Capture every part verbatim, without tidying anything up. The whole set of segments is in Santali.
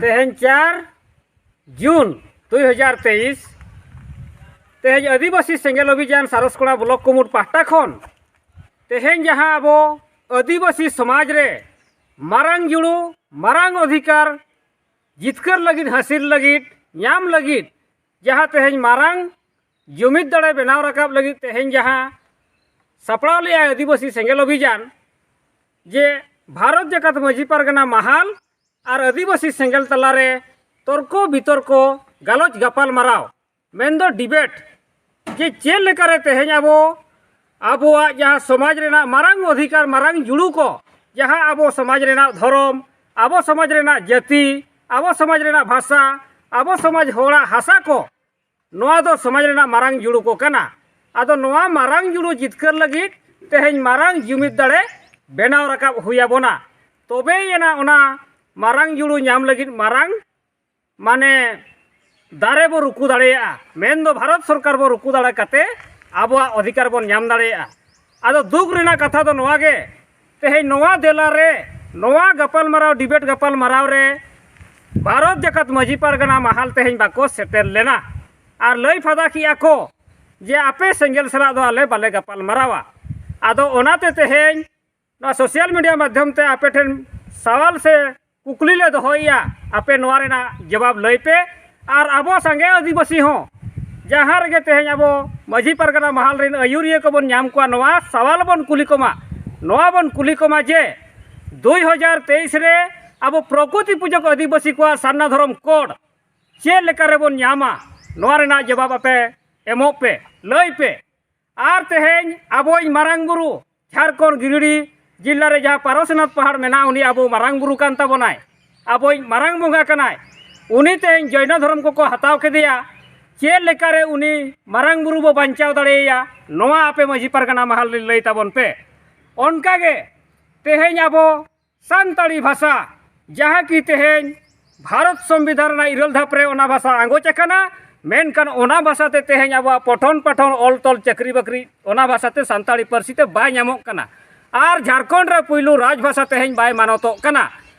ᱛᱮᱦᱮᱧ ᱪᱟᱨ ᱡᱩᱱ ᱫᱩᱭ ᱦᱟᱡᱟᱨ ᱛᱮᱭᱤᱥ, ᱛᱮᱦᱮᱧ ᱟᱹᱫᱤᱵᱟᱹᱥᱤ ᱥᱮᱸᱜᱮᱞ ᱚᱵᱷᱤᱡᱟᱱ ᱥᱟᱨᱚᱥᱠᱚᱲᱟ ᱵᱞᱚᱠ ᱠᱩᱢᱩᱴ ᱯᱟᱦᱴᱟ ᱠᱷᱚᱱ ᱛᱮᱦᱮᱧ ᱡᱟᱦᱟᱸ ᱟᱵᱚ ᱟᱹᱫᱤᱵᱟᱹᱥᱤ ᱥᱚᱢᱟᱡᱽ ᱨᱮ ᱢᱟᱨᱟᱝ ᱡᱩᱲᱩ, ᱢᱟᱨᱟᱝ ᱚᱫᱷᱤᱠᱟᱨ ᱡᱤᱛᱠᱟᱹᱨ ᱞᱟᱹᱜᱤᱫ, ᱦᱟᱹᱥᱤᱞ ᱞᱟᱹᱜᱤᱫ, ᱧᱟᱢ ᱞᱟᱹᱜᱤᱫ ᱡᱟᱦᱟᱸ ᱛᱮᱦᱮᱧ ᱢᱟᱨᱟᱝ ᱡᱩᱢᱤᱫ ᱫᱟᱲᱮ ᱵᱮᱱᱟᱣ ᱨᱟᱠᱟᱵ ᱞᱟᱹᱜᱤᱫ ᱛᱮᱦᱮᱧ ᱡᱟᱦᱟᱸ ᱥᱟᱯᱲᱟᱣ ᱞᱮᱫᱼᱟᱭ ᱟᱹᱫᱤᱵᱟᱹᱥᱤ ᱥᱮᱸᱜᱮᱞ ᱚᱵᱷᱤᱡᱟᱱ, ᱡᱮ ᱵᱷᱟᱨᱚᱛ ᱡᱟᱠᱟᱛ ᱢᱟᱹᱡᱷᱤ ᱯᱟᱨᱜᱟᱱᱟ ᱢᱟᱦᱟᱞ ᱟᱨ ᱟᱹᱫᱤᱵᱟᱹᱥᱤ ᱥᱮᱸᱜᱮᱞ ᱛᱟᱞᱟᱨᱮ ᱛᱚᱨᱠᱚ ᱵᱤᱛᱚᱨᱠᱚ, ᱜᱟᱞᱚᱪ ᱜᱟᱯᱟᱞ ᱢᱟᱨᱟᱣ, ᱢᱮᱱᱫᱚ ᱰᱤᱵᱮᱴ, ᱡᱮ ᱪᱮᱫ ᱞᱮᱠᱟᱨᱮ ᱛᱮᱦᱮᱧ ᱟᱵᱚ ᱟᱵᱚᱣᱟᱜ ᱡᱟᱦᱟᱸ ᱥᱚᱢᱟᱡᱽ ᱨᱮᱱᱟᱜ ᱢᱟᱨᱟᱝ ᱚᱫᱷᱤᱠᱟᱨ, ᱢᱟᱨᱟᱝ ᱡᱩᱲᱩ ᱠᱚ, ᱡᱟᱦᱟᱸ ᱟᱵᱚ ᱥᱚᱢᱟᱡᱽ ᱨᱮᱱᱟᱜ ᱫᱷᱚᱨᱚᱢ, ᱟᱵᱚ ᱥᱚᱢᱟᱡᱽ ᱨᱮᱱᱟᱜ ᱡᱟᱹᱛᱤ, ᱟᱵᱚ ᱥᱚᱢᱟᱡᱽ ᱨᱮᱱᱟᱜ ᱵᱷᱟᱥᱟ, ᱟᱵᱚ ᱥᱚᱢᱟᱡᱽ ᱦᱚᱲᱟᱜ ᱦᱟᱥᱟ ᱠᱚ, ᱱᱚᱣᱟ ᱫᱚ ᱥᱚᱢᱟᱡᱽ ᱨᱮᱱᱟᱜ ᱢᱟᱨᱟᱝ ᱡᱩᱲᱩ ᱠᱚ ᱠᱟᱱᱟ᱾ ᱟᱫᱚ ᱱᱚᱣᱟ ᱢᱟᱨᱟᱝ ᱡᱩᱲᱩ ᱡᱤᱛᱠᱟᱹᱨ ᱞᱟᱹᱜᱤᱫ ᱛᱮᱦᱮᱧ ᱢᱟᱨᱟᱝ ᱡᱩᱢᱤᱫ ᱫᱟᱲᱮ ᱵᱮᱱᱟᱣ ᱨᱟᱠᱟᱵ ᱦᱩᱭ ᱟᱵᱚᱱᱟ᱾ ᱛᱚᱵᱮᱭᱮᱱᱟ ᱚᱱᱟ ᱢᱟᱨᱟᱝ ᱡᱩᱲᱩ ᱧᱟᱢ ᱞᱟᱹᱜᱤᱫ ᱢᱟᱨᱟᱝ, ᱢᱟᱱᱮ, ᱫᱟᱨᱮ ᱵᱚ ᱨᱩᱠᱩ ᱫᱟᱲᱮᱭᱟᱜᱼᱟ, ᱢᱮᱱᱫᱚ ᱵᱷᱟᱨᱚᱛ ᱥᱚᱨᱠᱟᱨ ᱵᱚ ᱨᱩᱠᱩ ᱫᱟᱲᱮ ᱠᱟᱛᱮ ᱟᱵᱚᱣᱟᱜ ᱚᱫᱷᱤᱠᱟᱨ ᱵᱚᱱ ᱧᱟᱢ ᱫᱟᱲᱮᱭᱟᱜᱼᱟ᱾ ᱟᱫᱚ ᱫᱩᱠ ᱨᱮᱱᱟᱜ ᱠᱟᱛᱷᱟ ᱫᱚ ᱱᱚᱣᱟ ᱜᱮ, ᱛᱮᱦᱮᱧ ᱱᱚᱣᱟ ᱫᱮᱞᱟ ᱨᱮ, ᱱᱚᱣᱟ ᱜᱟᱯᱟᱞᱢᱟᱨᱟᱣ, ᱰᱤᱵᱮᱴ ᱜᱟᱯᱟᱞᱢᱟᱨᱟᱣ ᱨᱮ ᱵᱷᱟᱨᱚᱛ ᱡᱟᱠᱟᱛ ᱢᱟᱹᱡᱷᱤ ᱯᱟᱨᱜᱟᱱᱟ ᱢᱟᱦᱟᱞ ᱛᱮᱦᱮᱧ ᱵᱟᱠᱚ ᱥᱮᱴᱮᱨ ᱞᱮᱱᱟ᱾ ᱟᱨ ᱞᱟᱹᱭ ᱯᱷᱟᱫᱟ ᱠᱮᱜᱼᱟ ᱠᱚ ᱡᱮ ᱟᱯᱮ ᱥᱮᱸᱜᱮᱞ ᱥᱟᱞᱟᱜ ᱫᱚ ᱟᱞᱮ ᱵᱟᱞᱮ ᱜᱟᱯᱟᱞ ᱢᱟᱨᱟᱣᱟ᱾ ᱟᱫᱚ ᱚᱱᱟᱛᱮ ᱛᱮᱦᱮᱧ ᱱᱚᱣᱟ ᱥᱳᱥᱟᱞ ᱢᱤᱰᱤᱭᱟ ᱢᱟᱫᱽᱫᱷᱚᱢ ᱛᱮ ᱟᱯᱮ ᱴᱷᱮᱱ ᱥᱟᱣᱟᱞ ᱥᱮ ᱠᱩᱠᱞᱤ ᱞᱮ ᱫᱚᱦᱚᱭᱮᱜᱼᱟ, ᱟᱯᱮ ᱱᱚᱣᱟ ᱨᱮᱱᱟᱜ ᱡᱚᱵᱟᱵ ᱞᱟᱹᱭ ᱯᱮ᱾ ᱟᱨ ᱟᱵᱚ ᱥᱟᱸᱜᱮ ᱟᱹᱫᱤᱵᱟᱹᱥᱤ ᱦᱚᱸ ᱡᱟᱦᱟᱸ ᱨᱮᱜᱮ ᱛᱮᱦᱮᱧ ᱟᱵᱚ ᱢᱟᱹᱡᱷᱤ ᱯᱟᱨᱜᱟᱱᱟ ᱢᱟᱦᱟᱞ ᱨᱮᱱ ᱟᱹᱭᱩᱨᱤᱭᱟᱹ ᱠᱚᱵᱚᱱ ᱧᱟᱢ ᱠᱚᱣᱟ, ᱱᱚᱣᱟ ᱥᱟᱣᱟᱞ ᱵᱚᱱ ᱠᱩᱞᱤ ᱠᱚᱢᱟ, ᱱᱚᱣᱟ ᱵᱚᱱ ᱠᱩᱞᱤ ᱠᱚᱢᱟ ᱡᱮ ᱫᱩᱭ ᱦᱟᱡᱟᱨ ᱛᱮᱭᱤᱥ ᱨᱮ ᱟᱵᱚ ᱯᱨᱚᱠᱨᱤᱛᱤ ᱯᱩᱡᱟᱹ ᱠᱚ ᱟᱹᱫᱤᱵᱟᱹᱥᱤ ᱠᱚᱣᱟᱜ ᱥᱟᱨᱱᱟ ᱫᱷᱚᱨᱚᱢ ᱠᱳᱰ ᱪᱮᱫ ᱞᱮᱠᱟ ᱨᱮᱵᱚᱱ ᱧᱟᱢᱟ, ᱱᱚᱣᱟ ᱨᱮᱱᱟᱜ ᱡᱚᱵᱟᱵ ᱟᱯᱮ ᱮᱢᱚᱜ ᱯᱮ, ᱞᱟᱹᱭ ᱯᱮ᱾ ᱟᱨ ᱛᱮᱦᱮᱧ ᱟᱵᱚᱭᱤᱡ ᱢᱟᱨᱟᱝ ᱵᱩᱨᱩ ᱡᱷᱟᱲᱠᱷᱚᱸᱰ ᱜᱤᱨᱤᱰᱤ ᱡᱤᱞᱟ ᱨᱮ ᱡᱟᱦᱟᱸ ᱯᱟᱨᱚᱥᱱᱟᱛᱷ ᱯᱟᱦᱟᱲ ᱢᱮᱱᱟᱜᱼᱟ, ᱩᱱᱤ ᱟᱵᱚ ᱢᱟᱨᱟᱝ ᱵᱩᱨᱩ ᱠᱟᱱ ᱛᱟᱵᱚᱱᱟᱭ, ᱟᱵᱚᱭᱤᱡ ᱢᱟᱨᱟᱝ ᱵᱚᱸᱜᱟ ᱠᱟᱱᱟᱭ᱾ ᱩᱱᱤ ᱛᱮᱦᱮᱧ ᱡᱚᱭᱱᱚ ᱫᱷᱚᱨᱚᱢ ᱠᱚᱠᱚ ᱦᱟᱛᱟᱣ ᱠᱮᱫᱮᱭᱟ᱾ ᱪᱮᱫ ᱞᱮᱠᱟᱨᱮ ᱩᱱᱤ ᱢᱟᱨᱟᱝ ᱵᱩᱨᱩ ᱵᱚ ᱵᱟᱧᱪᱟᱣ ᱫᱟᱲᱮᱭᱟᱭᱟ, ᱱᱚᱣᱟ ᱟᱯᱮ ᱢᱟᱹᱡᱷᱤ ᱯᱟᱨᱜᱟᱱᱟ ᱢᱟᱦᱟᱞ ᱨᱮ ᱞᱟᱹᱭ ᱛᱟᱵᱚᱱ ᱯᱮ᱾ ᱚᱱᱠᱟᱜᱮ ᱛᱮᱦᱮᱧ ᱟᱵᱚ ᱥᱟᱱᱛᱟᱲᱤ ᱵᱷᱟᱥᱟ, ᱡᱟᱦᱟᱸ ᱠᱤ ᱛᱮᱦᱮᱧ ᱵᱷᱟᱨᱚᱛ ᱥᱚᱝᱵᱤᱫᱷᱟᱱ ᱨᱮᱱᱟᱜ ᱤᱨᱟᱹᱞ ᱫᱷᱟᱯ ᱨᱮ ᱚᱱᱟ ᱵᱷᱟᱥᱟ ᱟᱸᱜᱚᱪ ᱟᱠᱟᱱᱟ, ᱢᱮᱱᱠᱷᱟᱱ ᱚᱱᱟ ᱵᱷᱟᱥᱟ ᱛᱮ ᱛᱮᱦᱮᱧ ᱟᱵᱚᱣᱟᱜ ᱯᱚᱴᱷᱚᱱ ᱯᱟᱴᱷᱚᱱ, ᱚᱞ ᱛᱚᱞ, ᱪᱟᱹᱠᱨᱤ ᱵᱟᱹᱠᱨᱤ ᱚᱱᱟ ᱵᱷᱟᱥᱟ ᱛᱮ ᱥᱟᱱᱛᱟᱲᱤ ᱯᱟᱹᱨᱥᱤ ᱛᱮ ᱵᱟᱭ ᱧᱟᱢᱚᱜ ᱠᱟᱱᱟ᱾ ᱟᱨ ᱡᱷᱟᱲᱠᱷᱚᱸᱰ ᱨᱮ ᱯᱩᱭᱞᱩ ᱨᱟᱡᱽ ᱵᱷᱟᱥᱟ ᱛᱮᱦᱮᱧ ᱵᱟᱭ ᱢᱟᱱᱚᱛᱚᱜ ᱠᱟᱱᱟ᱾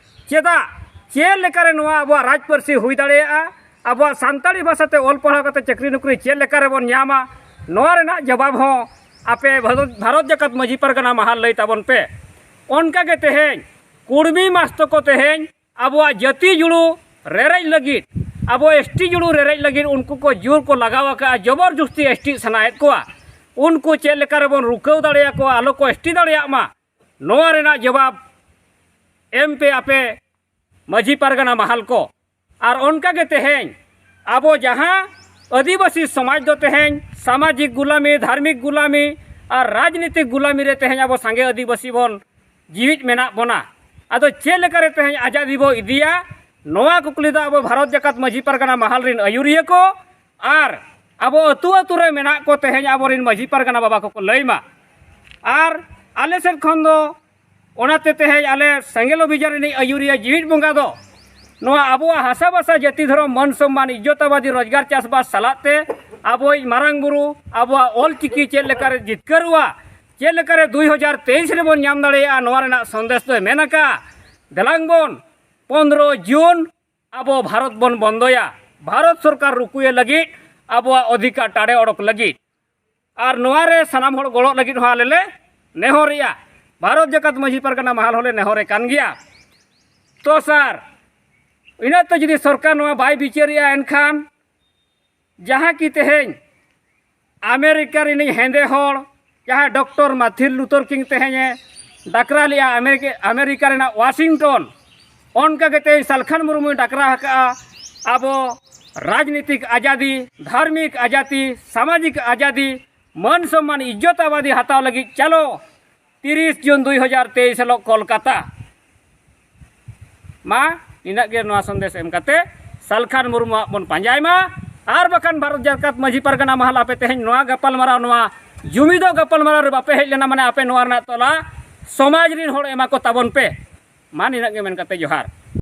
ᱪᱮᱫᱟᱜ? ᱪᱮᱫ ᱞᱮᱠᱟᱨᱮ ᱱᱚᱣᱟ ᱟᱵᱚᱣᱟᱜ ᱨᱟᱡᱽ ᱯᱟᱹᱨᱥᱤ ᱦᱩᱭ ᱫᱟᱲᱮᱭᱟᱜᱼᱟ, ᱟᱵᱚᱣᱟᱜ ᱥᱟᱱᱛᱟᱲᱤ ᱵᱷᱟᱥᱟᱛᱮ ᱚᱞ ᱯᱟᱲᱦᱟᱣ ᱠᱟᱛᱮ ᱪᱟᱹᱠᱨᱤ ᱱᱚᱠᱨᱤ ᱪᱮᱫ ᱞᱮᱠᱟᱨᱮ ᱵᱚᱱ ᱧᱟᱢᱟ, ᱱᱚᱣᱟ ᱨᱮᱱᱟᱜ ᱡᱚᱵᱟᱵ ᱦᱚᱸ ᱟᱯᱮ ᱵᱷᱟᱨᱚᱛ, ᱵᱷᱟᱨᱚᱛ ᱡᱟᱠᱟᱛ ᱢᱟᱹᱡᱷᱤ ᱯᱟᱨᱜᱟᱱᱟ ᱢᱟᱦᱟᱞ ᱞᱟᱹᱭ ᱛᱟᱵᱚᱱ ᱯᱮ᱾ ᱚᱱᱠᱟ ᱜᱮ ᱛᱮᱦᱮᱧ ᱠᱩᱲᱢᱤ ᱢᱟᱥᱛᱚ ᱠᱚ ᱛᱮᱦᱮᱧ ᱟᱵᱚᱣᱟᱜ ᱡᱟᱹᱛᱤ ᱡᱩᱲᱩ ᱨᱮᱨᱮᱡ ᱞᱟᱹᱜᱤᱫ, ᱟᱵᱚ ᱮᱥ ᱴᱤ ᱡᱩᱲᱩ ᱨᱮᱨᱮᱡ ᱞᱟᱹᱜᱤᱫ ᱩᱱᱠᱩ ᱠᱚ ᱡᱳᱨ ᱠᱚ ᱞᱟᱜᱟᱣ ᱟᱠᱟᱫᱼᱟ, ᱡᱚᱵᱚᱨ ᱡᱚᱥᱛᱤ ᱮᱥ ᱴᱤ ᱥᱟᱱᱟᱭᱮᱫ ᱠᱚᱣᱟ᱾ ᱩᱱᱠᱩ ᱪᱮᱫ ᱞᱮᱠᱟ ᱨᱮᱵᱚᱱ ᱨᱩᱠᱟᱹᱣ ᱫᱟᱲᱮᱭᱟᱠᱚᱣᱟ, ᱟᱞᱚ ᱠᱚ ᱮᱥ ᱴᱤ ᱫᱟᱲᱮᱭᱟᱜ ᱢᱟ, ᱱᱚᱣᱟ ᱨᱮᱱᱟᱜ ᱡᱚᱵᱟᱵ ᱮᱢ ᱯᱮ ᱟᱯᱮ ᱢᱟᱹᱡᱷᱤ ᱯᱟᱨᱜᱟᱱᱟ ᱢᱟᱦᱟᱞ ᱠᱚ᱾ ᱟᱨ ᱚᱱᱠᱟ ᱜᱮ ᱛᱮᱦᱮᱧ ᱟᱵᱚ ᱡᱟᱦᱟᱸ ᱟᱹᱫᱤᱵᱟᱹᱥᱤ ᱥᱚᱢᱟᱡᱽ ᱫᱚ ᱛᱮᱦᱮᱧ ᱥᱟᱢᱟᱡᱤᱠ ᱜᱩᱞᱟᱢᱤ, ᱫᱷᱟᱨᱢᱤᱠ ᱜᱩᱞᱟᱢᱤ ᱟᱨ ᱨᱟᱡᱽᱱᱤᱛᱤᱠ ᱜᱩᱞᱟᱢᱤ ᱨᱮ ᱛᱮᱦᱮᱧ ᱟᱵᱚ ᱥᱟᱸᱜᱮ ᱟᱹᱫᱤᱵᱟᱹᱥᱤ ᱵᱚᱱ ᱡᱤᱣᱤᱫ ᱢᱮᱱᱟᱜ ᱵᱚᱱᱟ᱾ ᱟᱫᱚ ᱪᱮᱫ ᱞᱮᱠᱟᱨᱮ ᱛᱮᱦᱮᱧ ᱟᱡᱟᱫᱤ ᱵᱚ ᱤᱫᱤᱭᱟ, ᱱᱚᱣᱟ ᱠᱩᱠᱞᱤ ᱫᱚ ᱟᱵᱚ ᱵᱷᱟᱨᱚᱛ ᱡᱟᱠᱟᱛ ᱢᱟᱹᱡᱷᱤ ᱯᱟᱨᱜᱟᱱᱟ ᱢᱟᱦᱟᱞ ᱨᱤᱱ ᱟᱹᱭᱩᱨᱤᱭᱟᱹ ᱠᱚ ᱟᱨ ᱟᱵᱚ ᱟᱹᱛᱩ ᱟᱹᱛᱩ ᱨᱮ ᱢᱮᱱᱟᱜ ᱠᱚ ᱛᱮᱦᱮᱧ ᱟᱵᱚᱨᱤᱱ ᱢᱟᱹᱡᱷᱤ ᱯᱟᱨᱜᱟᱱᱟ ᱵᱟᱵᱟ ᱠᱚᱠᱚ ᱞᱟᱹᱭ ᱢᱟ᱾ ᱟᱨ ᱟᱞᱮ ᱥᱮᱫ ᱠᱷᱚᱱ ᱫᱚ ᱚᱱᱟᱛᱮ ᱛᱮᱦᱮᱧ ᱟᱞᱮ ᱥᱮᱸᱜᱮᱞ ᱚᱵᱷᱤᱡᱟᱱ ᱨᱤᱱᱤᱡ ᱟᱹᱭᱩᱨᱤᱭᱟᱹ ᱡᱤᱣᱤᱫ ᱵᱚᱸᱜᱟ ᱫᱚ ᱱᱚᱣᱟ ᱟᱵᱚᱣᱟᱜ ᱦᱟᱥᱟ ᱵᱷᱟᱥᱟ ᱡᱟᱹᱛᱤ ᱫᱷᱚᱨᱚᱢ ᱢᱟᱹᱱ ᱥᱚᱢᱢᱟᱱ ᱤᱡᱽᱡᱚᱛᱟᱵᱟᱫᱤ ᱨᱳᱡᱽᱜᱟᱨ ᱪᱟᱥᱵᱟᱥ ᱥᱟᱞᱟᱜ ᱛᱮ ᱟᱵᱚᱭᱤᱡ ᱢᱟᱨᱟᱝ ᱵᱩᱨᱩ ᱟᱵᱚᱣᱟᱜ ᱚᱞ ᱪᱤᱠᱤ ᱪᱮᱫ ᱞᱮᱠᱟᱨᱮ ᱡᱤᱛᱠᱟᱹᱨᱚᱜᱼᱟ, ᱪᱮᱫ ᱞᱮᱠᱟᱨᱮ ᱫᱩᱭ ᱦᱟᱡᱟᱨ ᱛᱮᱭᱤᱥ ᱨᱮᱵᱚᱱ ᱧᱟᱢ ᱫᱟᱲᱮᱭᱟᱜᱼᱟ, ᱱᱚᱣᱟ ᱨᱮᱱᱟᱜ ᱥᱚᱱᱫᱮᱥ ᱫᱚᱭ ᱢᱮᱱ ᱟᱠᱟᱫᱼᱟ᱾ ᱫᱮᱞᱟᱝ ᱵᱚᱱ ᱯᱚᱱᱫᱽᱨᱚ ᱡᱩᱱ ᱟᱵᱚ ᱵᱷᱟᱨᱚᱛ ᱵᱚᱱ ᱵᱚᱱᱫᱚᱭᱟ, ᱵᱷᱟᱨᱚᱛ ᱥᱚᱨᱠᱟᱨ ᱨᱩᱠᱩᱭᱮ ᱞᱟᱹᱜᱤᱫ ᱟᱵᱚᱣᱟᱜ ᱚᱫᱷᱤᱠᱟᱨ ᱴᱟᱲᱮ ᱚᱰᱚᱠ ᱞᱟᱹᱜᱤᱫ᱾ ᱟᱨ ᱱᱚᱣᱟ ᱨᱮ ᱥᱟᱱᱟᱢ ᱦᱚᱲ ᱜᱚᱲᱚᱜ ᱞᱟᱹᱜᱤᱫ ᱦᱚᱸ ᱟᱞᱮ ᱞᱮ ᱱᱮᱦᱚᱨᱮᱜᱼᱟ᱾ ᱵᱷᱟᱨᱚᱛ ᱡᱟᱠᱟᱛ ᱢᱟᱹᱡᱷᱤ ᱯᱟᱨᱜᱟᱱᱟ ᱢᱟᱦᱟᱞ ᱦᱚᱸᱞᱮ ᱱᱮᱦᱚᱨᱮ ᱠᱟᱱ ᱜᱮᱭᱟ᱾ ᱛᱚ ᱥᱟᱨ, ᱤᱱᱟᱹᱜ ᱛᱮ ᱡᱩᱫᱤ ᱥᱚᱨᱠᱟᱨ ᱱᱚᱣᱟ ᱵᱟᱭ ᱵᱤᱪᱟᱹᱨᱮᱜᱼᱟ, ᱮᱱᱠᱷᱟᱱ ᱡᱟᱦᱟᱸ ᱠᱤ ᱛᱮᱦᱮᱧ ᱟᱢᱮᱨᱤᱠᱟ ᱨᱤᱱᱤᱡ ᱦᱮᱸᱫᱮ ᱦᱚᱲ, ᱡᱟᱦᱟᱸᱭ ᱰᱚᱠᱴᱚᱨ ᱢᱟᱨᱴᱤᱱ ᱞᱩᱛᱷᱚᱨ ᱠᱤᱝ ᱛᱮᱦᱮᱧᱮ ᱰᱟᱠᱨᱟ ᱞᱮᱜᱼᱟ ᱟᱢᱮᱨᱤᱠᱟ, ᱟᱢᱮᱨᱤᱠᱟ ᱨᱮᱱᱟᱜ ᱣᱟᱥᱤᱝᱴᱚᱱ, ᱚᱱᱠᱟ ᱜᱮ ᱛᱮᱦᱮᱧ ᱥᱟᱞᱠᱷᱟᱱ ᱢᱩᱨᱢᱩᱭ ᱰᱟᱠᱨᱟ ᱟᱠᱟᱫᱼᱟ ᱟᱵᱚ ᱨᱟᱡᱽᱱᱤᱛᱤᱠ ᱟᱡᱟᱫᱤ, ᱫᱷᱟᱨᱢᱤᱠ ᱟᱡᱟᱫᱤ, ᱥᱟᱢᱟᱡᱤᱠ ᱟᱡᱟᱫᱤ, ᱢᱟᱹᱱ ᱥᱚᱢᱢᱟᱱ ᱤᱡᱽᱡᱚᱛ ᱟᱵᱟᱫᱤ ᱦᱟᱛᱟᱣ ᱞᱟᱹᱜᱤᱫ ᱪᱟᱞᱚ ᱛᱤᱨᱤᱥ ᱡᱩᱱ ᱫᱩᱭ ᱦᱟᱡᱟᱨ ᱛᱮᱭᱤᱥ ᱦᱤᱞᱳᱜ ᱠᱳᱞᱠᱟᱛᱟ᱾ ᱢᱟ ᱤᱱᱟᱹᱜ ᱜᱮ ᱱᱚᱣᱟ ᱥᱚᱱᱫᱮᱥ ᱮᱢ ᱠᱟᱛᱮ ᱥᱟᱞᱠᱷᱟᱱ ᱢᱩᱨᱢᱩᱣᱟᱜ ᱵᱚᱱ ᱯᱟᱸᱡᱟᱭ ᱢᱟ᱾ ᱟᱨ ᱵᱟᱠᱷᱟᱱ ᱵᱷᱟᱨᱚᱛ ᱡᱟᱠᱟᱛ ᱢᱟᱹᱡᱷᱤ ᱯᱟᱨᱜᱟᱱᱟ ᱢᱟᱦᱟᱞ ᱟᱯᱮ ᱛᱮᱦᱮᱧ ᱱᱚᱣᱟ ᱜᱟᱯᱟᱞᱢᱟᱨᱟᱣ, ᱱᱚᱣᱟ ᱡᱩᱢᱤᱫᱚᱜ ᱜᱟᱯᱟᱞᱢᱟᱨᱟᱣ ᱨᱮ ᱵᱟᱯᱮ ᱦᱮᱡ ᱞᱮᱱᱟ, ᱢᱟᱱᱮ ᱟᱯᱮ ᱱᱚᱣᱟ ᱨᱮᱱᱟᱜ ᱛᱚᱞᱟ ᱥᱚᱢᱟᱡᱽ ᱨᱤᱱ ᱦᱚᱲ ᱮᱢᱟ ᱠᱚ ᱛᱟᱵᱚᱱ ᱯᱮ᱾ ᱢᱟ ᱱᱤᱱᱟᱹᱜ ᱜᱮ ᱢᱮᱱ ᱠᱟᱛᱮ ᱡᱚᱦᱟᱨ᱾